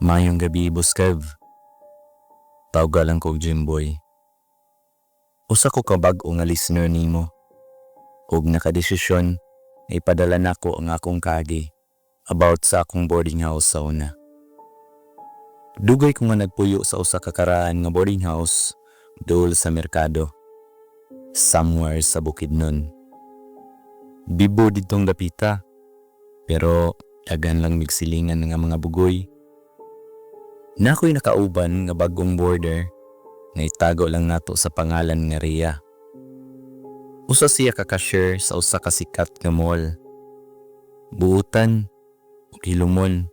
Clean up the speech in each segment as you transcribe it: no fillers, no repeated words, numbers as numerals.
Maayong gabii, Boss Kev. Tawga lang ko og Jimboy. Usa ko ka bag-o nga listener nimo. Ug nakadesisyon nga ipadala nako ang akong kaagi about sa akong boarding house sa una. Dugay ko nga nagpuyo sa usa ka karaan nga boarding house duol sa merkado. Somewhere sa Bukidnon. Bibo didtong dapita. Pero daghan lang mig silingan nga mga bugoy. Naa ko'y nakauban nga bagong boarder nga itago lang nato sa pangalan nga Rhea. Usa siya ka cashier sa usa ka sikat nga mall. Buutan ug hilumon.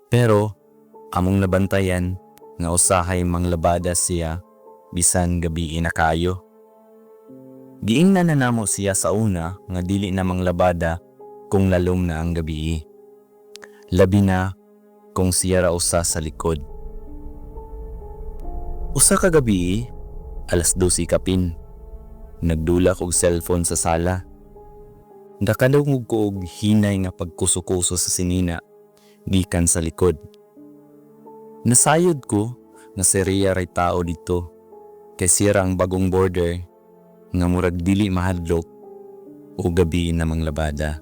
Pero among nabantayan nga usahay manglabada siya bisan gabii na kaayo. Giingnan na namo siya sa una nga dili na manglabada kung lalom na ang gabii. Labi na kung siya ra usa sa likod. Usa ka gabii, 12:00 kapin. Nagdula kog cellphone sa sala. Nakadungog ko og hinay nga pagkuso-kuso sa sinina gikan sa likod. Nasayod ko nga si Rhea ray tao didto kay siya ra ang bagong boarder nga murag dili mahadlok o gabii na manglabada.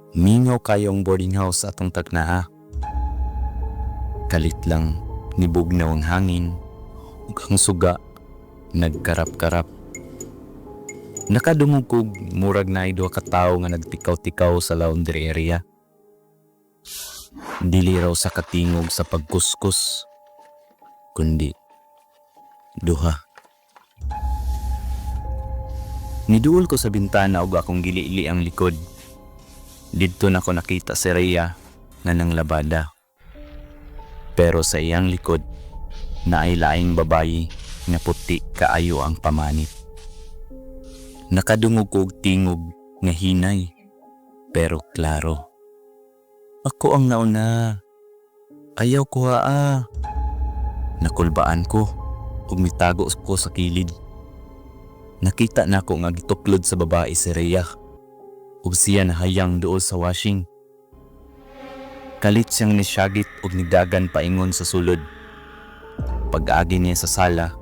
Mingaw kaayo ang boarding house atong tagnaa. Kalit lang nibugnaw ang hangin ug ang suga nagkarap-karap. Nakadungog kog murag naay duha ka tawo nga nagtikaw-tikaw sa laundry area. Dili raw sa katingog sa pagkuskus, kundi duha. Niduol ko sa bintana ug akong gilili ang likod. Didto nako nakita si Rhea nga nanglabada. Pero sa iyang likod, naay laing babayi nga puti kaayo ang pamanit. Nakadungog ko og tingog nga hinay, pero klaro. "Ako ang nauna. Ayaw kuhaa." Nakulbaan ko ug mitago ko sa kilid. Nakita nako nga gituklod sa babae si Rhea ug siya nahayang duol sa washing. Kalit siyang nisyagit ug nidagan paingon sa sulod. Pag-agi niya sa sala,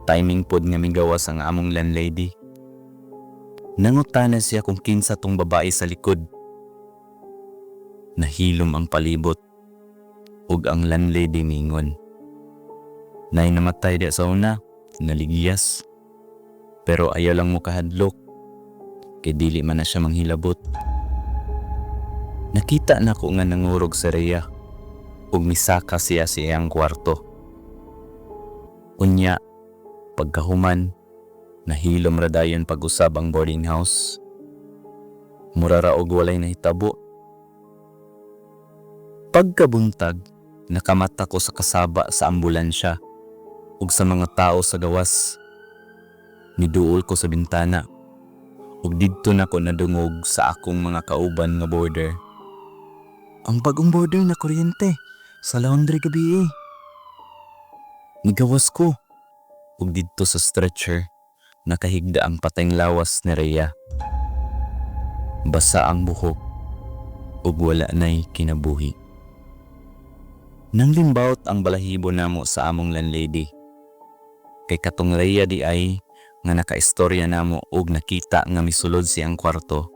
timing pod nga migawas ang among landlady. Nangutana siya kung kinsa tong babae sa likod. Nahilom ang palibot ug ang landlady mingon, "Nay namatay diha sa una, naligyas. Pero ayaw lang mo kahadlok, kay dili man na siya manghilabot." Nakita nako nga nangurog si Rhea ug misaka siya sa iyang kwarto. Unya, pagkahuman, nahilom ra dayon pag-usab ang boarding house. Mura ra og walay nahitabo. Pagkabuntag, nakamata ko sa kasaba sa ambulansya ug sa mga tao sa gawas. Niduol ko sa bintana ug didto nako nadungog sa akong mga kauban nga boarder. "Ang bagong boarder na kuryente sa laundry gabii." Nigawas ko ug didto sa stretcher nakahigda ang patayng lawas ni Rhea. Basa ang buhok ug wala na'y kinabuhi. Nanglimbawot ang balahibo namo sa among landlady. Kay katong Rhea diay nga nakaistorya namo ug nakita nga misulod siyang kwarto,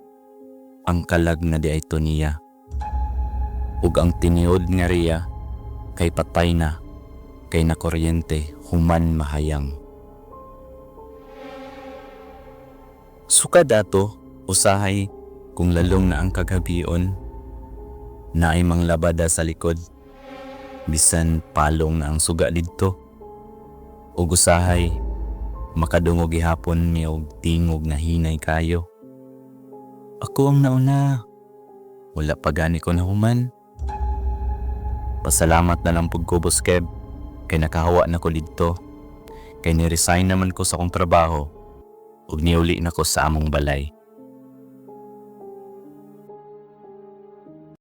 ang kalag na diay to niya. Ug ang tiniod nga Rhea kay patay na kay nakuryente human mahayang. Sukad ato, usahay kung lalom na ang kagabhion, naay manglabada sa likod, bisan palong na ang suga didto. Ug usahay, makadungog gihapon mi og tingog nga hinay kaayo. "Ako ang nauna. Wala pa gani ko nahuman." Pasalamat na lang pud ko, Boss Kev, kay nakahawa na ko didto. Kay ni-resign naman ko sa akong trabaho ug niuli na ko sa among balay.